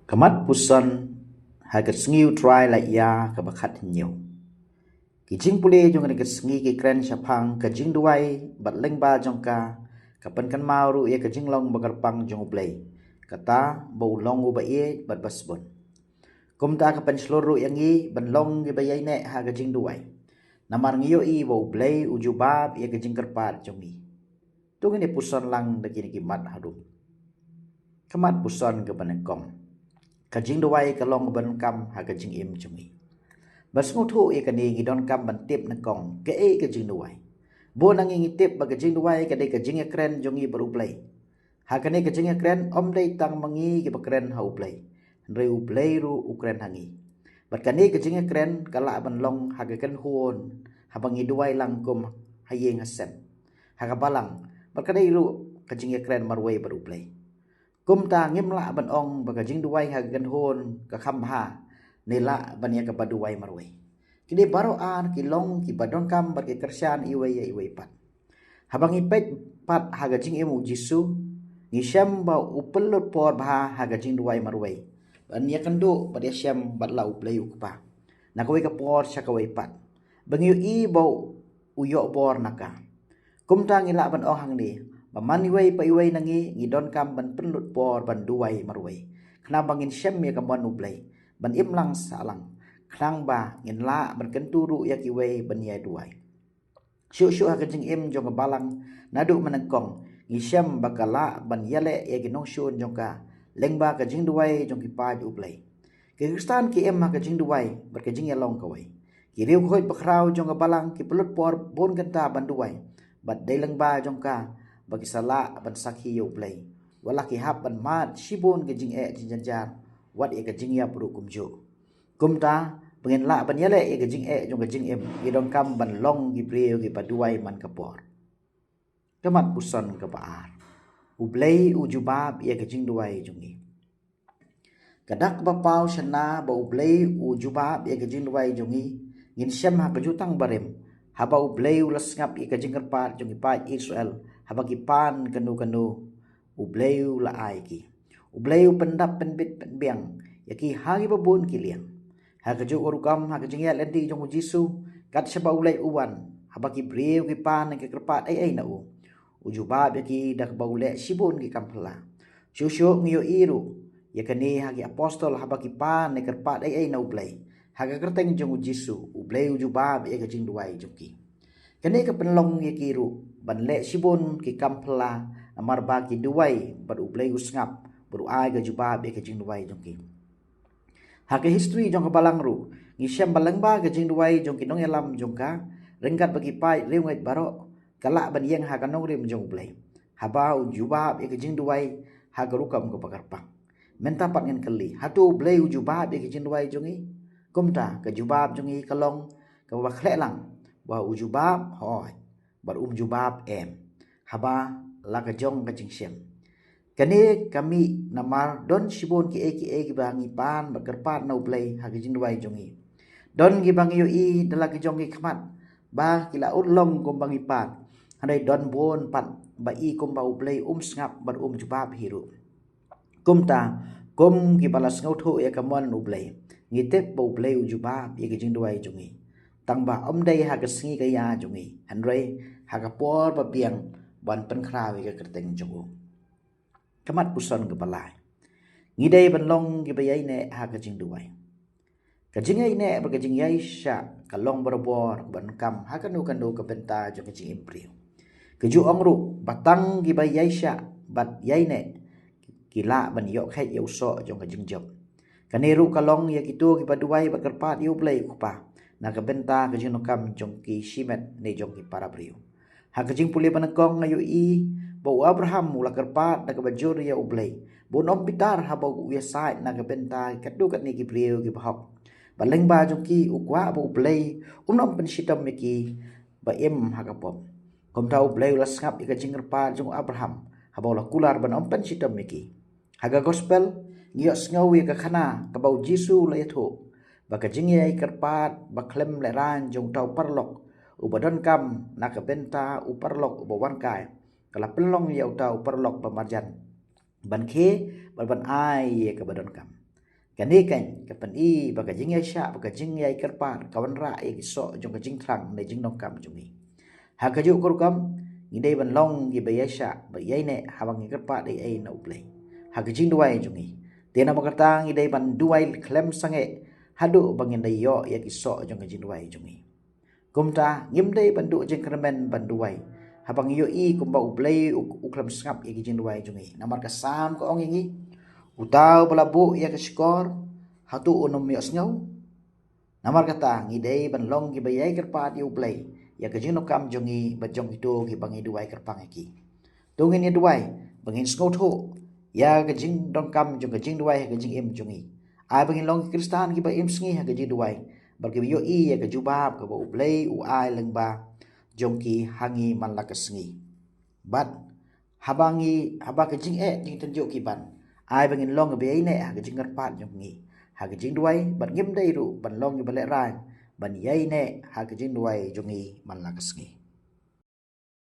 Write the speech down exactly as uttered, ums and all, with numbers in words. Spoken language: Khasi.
Ka mat puson ha ka sngi U Trai la ïa ka ba khat hynñiew. Ki jingpule jong ka sngi ki kren shaphang ka jingduwai bad lyngba jong ka, ka pynkynmaw ruh ïa ka jinglong ba kyrpang jong U Blei, kata ba u long u ba ïeit bad ba sbun. Kumta ka pynshlur ruh ïa ngi ban long ki ba ïaineh ha ka jingduwai. Namar ngi ïohi ba U Blei u jubab ïa ka jingkyrpad jong ngi. To ngin ïa puson lang da kine ki mat harum. Ka mat puson ka ba nyngkong. Ka jingduwai ka long ba donkam ha ka jingim jong ngi. Ba sngewthuh ïa kane ngi donkam ban tip nyngkong kaei ka jingduwai. Bun na ngi ngi tip ba ka jingduwai ka dei ka jingïakren jong ngi bad U Blei. Ha kane ka jingïakren ym dei tang ma ngi ki ba kren ha U Blei, hynrei U Blei ruh u kren ha ngi. Bad kane ka jingïakren ka lah ban long ha ka kynhun, haba ngi duwai lang kum ha ïing ha sem, ha ka balang, bad ka dei ruh ka jingïakren marwei bad U Blei. Kumta ngim lah ban ong ba ka jingduwai ha ka kynhun ka kham bha ne lah ban ïa kaba duwai marwei. Ki dei baroh ar ki long ki ba donkam bad ki kyrshan iwei ïa iwei pat. Haba ngi peit pat ha ka jingim U Jisu, ngi shem ba u pynlut por bha ha ka jingduwai marwei, ban ïakynduh bad ïashem bad la U Blei U Kpa, na kawei ka por sha kawei pat, ba ngi ïohi ba u ïoh bor na ka. Kumta ngi lah ban ong hangne ba man iwei pa iwei na ngi ngi donkam ban pynlut por ban duwai marwei, khnang ba ngin shem ïa ka mon U Blei, ban im lang sah lang, khnang ba ngin lah ban kyntu ruh ïa kiwei ban ïa duwai. Shuh shuh ha ka jingim jong ka balang, naduh mynnyngkong ngi shem ba ka lah ban ïaleh ïa ki nongshun jong ka lyngba ka jingduwai jong ki paid U Blei. Ki Khristan ki im ha ka jingduwai bad ka jingïalong kawei. Ki riewkhuid bakhraw jong ka balang ki pynlut por bun kynta ban duwai, bad dei lyngba jong ka ba ki sa lah ban sakhi ïa U Blei, wat la ki hap ban mad shibun ki jingeh jingjynjar, wat ïa ka jingïap ruh kumjuh. Kumta ba ngin lah ban ïaleh ïa ka jingeh jong ka jingim, ngi donkam ban long ki briew ki ba duwai man ka por. Ka mat puson ka ba ar. U Blei u jubab ïa ka jingduwai jong ngi. Ka dak ba paw shana ba U Blei u jubab ïa ka jingduwai jong ngi, ngin shem ha ka Jutang Barim, haba U Blei u la sngap ïa ka jingkyrpad jong ki paid Israel, haba ki pan kano kano, U Blei u la ai ki. U Blei u pyndap pynbit pynbiang ïa ki ha ki ba bun ki liang. Ha kajuh ka rukom ha ka jingïaid lynti jong U Jisu, kat shaba u leit u wan, haba ki briew ki pan ne ki kyrpad ei ei na u, u jubab ïa ki da kaba u leh shibun ki kam phylla. Shuh shuh ngi ïohi ruh ïa kane ha ki apostol, haba ki pan ne kyrpad ei ei na U Blei ha ka kyrteng jong U Jisu, U Blei u jubab ïa ka jingduwai jong ki. Kane ka pynlong ïa ki ruh ban leh shibun ki kam phylla, namar ba ki duwai bad U Blei u sngap bad u ai ka jubab ïa ka jingduwai jong ki. Ha ka history jong ka balang ruh ngi shem ba lyngba ka jingduwai jong ki nongïalam jong ka, ryngkat bad ki paid riewngeit baroh, ka lah ban ïeng ha ka nongrim jong U Blei, haba u jubab ïa ka jingduwai ha ka rukom kaba kyrpang. Mynta pat ngin kylli, hato U Blei u jubab ïa ka jingduwai jong ngi? Kumta ka jubab jong ngi ka long kaba khleh lang, ba u jubab hooid, bad um jubab em, haba la ka jong ka jingshem. Kane ka mih namar don shibun kiei kiei kiba ngi pan bad kyrpad na U Blei ha ka jingduwai jong ngi. Don kiba ngi ïohi da la ka jong ki khmat ba ki la ut long kumba ngi pan, hynrei don bun pat ba i kumba U Blei um sngap bad um jubab hi ruh. Kumta, kum kiba la sngewthuh ïa ka mon U Blei, ngi tip ba U Blei u jubab ïa ka jingduwai jong ngi, tang ba ym dei ha ka sngi ka ïa jong ngi, hynrei ha ka por ba biang, ban pynkhraw ïa ka kyrteng jong u. Ka mat puson kaba lai. Ngi dei ban long kiba ïaineh ha ka jingduwai. Ka jingïaineh bad ka jingïaishah ka long barabor kaba donkam ha kano kano ka bynta jong ka jingim briew. Ka ju ong ruh ba tang kiba ïaishah bad ïaineh ki lah ban ïoh kheit ïa u soh jong ka jingjop. Kane ruh ka long ïa kito kiba duwai bad kyrpad ïa U Blei U Kpa na ka bynta ka jingdonkam jong ki shimet ne jong ki para briew. Ha ka jingpule ba nyngkong nga ïohi ba u Abraham u la kyrpad da kaba jur ïa U Blei ba un ym bitar haba u ïasaid na ka bynta katto katne ki briew kiba hok. Bad lyngba jong ki u kwah ba U Blei un ym pynshitom ïa ki ba im ha ka pop. Kumta U Blei u la sngap ïa ka jingkyrpad jong u Abraham haba u la kular ban ym pynshitom ïa ki. Ha ka gospel ngi ïohsngew ïa ka khana kaba U Jisu u la ïathuh ba ka jingïai kyrpad ba khlem lehraiñ jong uta u paralok uba donkam na ka bynta u paralok uba wan kai, ka la pynlong ïa uta u paralok ba marjan ban khie bad ban ai ïa kaba donkam. Kane kan ka pyni ba ka jingïaishah bad ka jingïai kyrpad ka wanrah ïa ki soh jong ka jingthrang ne jingdonkam jong ngi. Ha kajuh ka rukom, ngi dei ban long kiba ïaishah bad ïaineh haba ngi kyrpad ei ei na U Blei ha ka jingduwai jong ngi. Te namar kata ngi dei ban duwai khlem sangeh haduh ba ngin da ïoh ïa ki soh jong ka jingduwai jong ngi. Kumta ngim dei ban duh jingkyrmen ban duwai haba ngi ïohi kumba U Blei u, u khlem sngap ïa ki jingduwai jong ngi. Namar ka Salm ka ong ïa ngi, uta uba la buh ïa ka shkor, hato un ym ïohsngew? Namar kata ngi dei ban long kiba ïai kyrpad ïa U Blei ïa ka jingdonkam jong ngi bad jong kito kiba ngi duwai kyrpang ïa ki. To ngin ïa duwai ba ngin sngewthuh ïa ka jingdonkam jong ka jingduwai ha ka jingim jong ngi. Ai ba ngin long ki Khristan kiba im sngi ha ka jingduwai bad kiba ïohi ïa ka jubab kaba U Blei u ai lyngba jong ki ha ngi man la ka sngi. Bad haba ngi, haba ka jingeh jingtynjuh ki ban, ai ba ngin long kiba ïaineh ha ka jingkyrpad jong ngi ha ka jingduwai, bad ngim dei ruh ban long kiba lehraiñ ban ïaineh ha ka jingduwai jong ngi man la ka sngi.